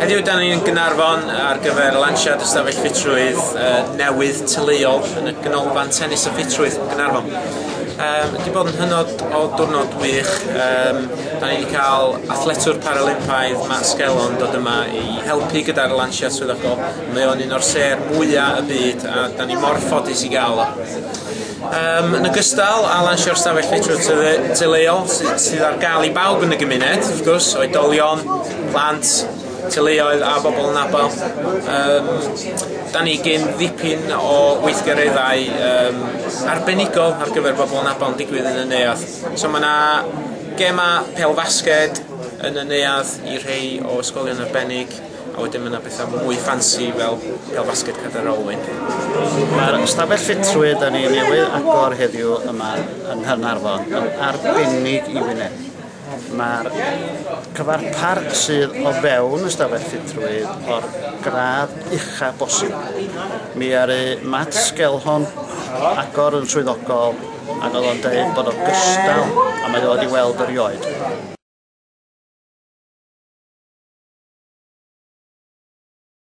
Heddiw da ni'n Gaernarfon ar gyfer lansiad ystafell ffitrwydd newydd teuluol yn y Ganolfan Tennis a Ffitrwydd Gaernarfon. Wedi bod yn hynod o diwrnod wych. Da ni wedi cael athletwr Paralympaidd Matt Skelhon dod yma i helpu gyda'r lansiad swyddogol. Mae o'n un o'r sêr mwyaf y byd a da ni mor ffodus i gael o. Yn ogystal â lansio'r stafell ffitrwydd teuluol sydd ar gael i bawb yn y gymuned, wrth gwrs, oedolion, plant, teuluoedd a bobl anabl. Da ni gyn ddipyn o weithgareddau arbenigol ar gyfer bobl anabl yn digwydd yn y neuadd. So mae yna gema pêl-fasged yn y neuadd i rhai o ysgolion arbennig, a wedyn mae yna bethau mwy ffansi fel pêl-fasged cadair olwyn. Mae'r ystafell ffitrwydd da ni newydd agor heddiw yma yng Nghaernarfon yn arbennig i Wynedd. Mae'r cyfarpar sydd o fewn ystafell ffitrwydd o'r gradd ucha bosib. Mi aru Matt Skelhon agor yn swyddogol ac oedd o'n deud bod o gystal a mae o wedi weld erioed.